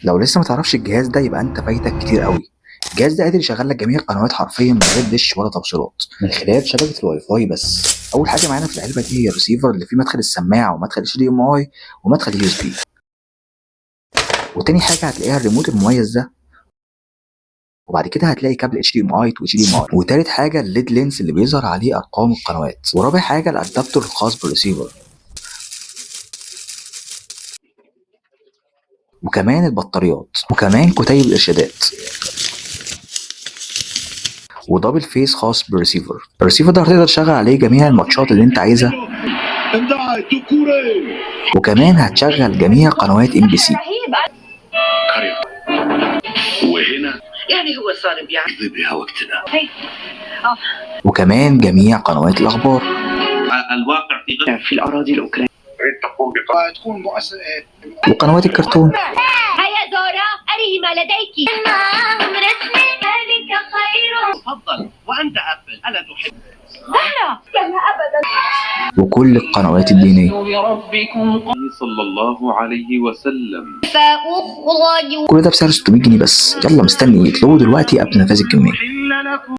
لو لسه ما تعرفش الجهاز ده يبقى انت فايتك كتير قوي. الجهاز ده قادر يشغل لك جميع القنوات حرفيا من غير دش ولا توصيلات من خلال شبكة الواي فاي بس. اول حاجة معانا في العلبة دي هي الريسيفر اللي فيه مدخل السماعة ومدخل HDMI ومدخل USB. وتاني حاجة هتلاقيها الريموت المميز ده، وبعد كده هتلاقي كابل HDMI to HDMI، وتالت حاجة ال LED lens اللي بيظهر عليه ارقام القنوات، ورابع حاجة ال adaptor الخاص بالريسيفر، وكمان البطاريات، وكمان كتيب الارشادات، و double face خاص بالريسيفر. الريسيفر ده هتقدر تشغل عليه جميع الماتشات اللي انت عايزها، وكمان هتشغل جميع قنوات MBC. وهنا يعني هو صار بيعمل بها وقتنا، وكمان جميع قنوات الاخبار. الواقع في الأراضي الأوكرانية تكون مؤسسة وقنوات الكرتون. هيا زورا، أريه ما لديك. معهم رسمي، ذلك خير. تفضل. وانت ابل، الا تحب زهرة؟ كلا أبدا. وكل القنوات الدينية. بربكم صلى الله عليه وسلم. فأخرج. كل ده بسعر 600 جنيه بس. يلا مستني ايه؟ اطلبوا دلوقتي قبل نفاذ الكمية.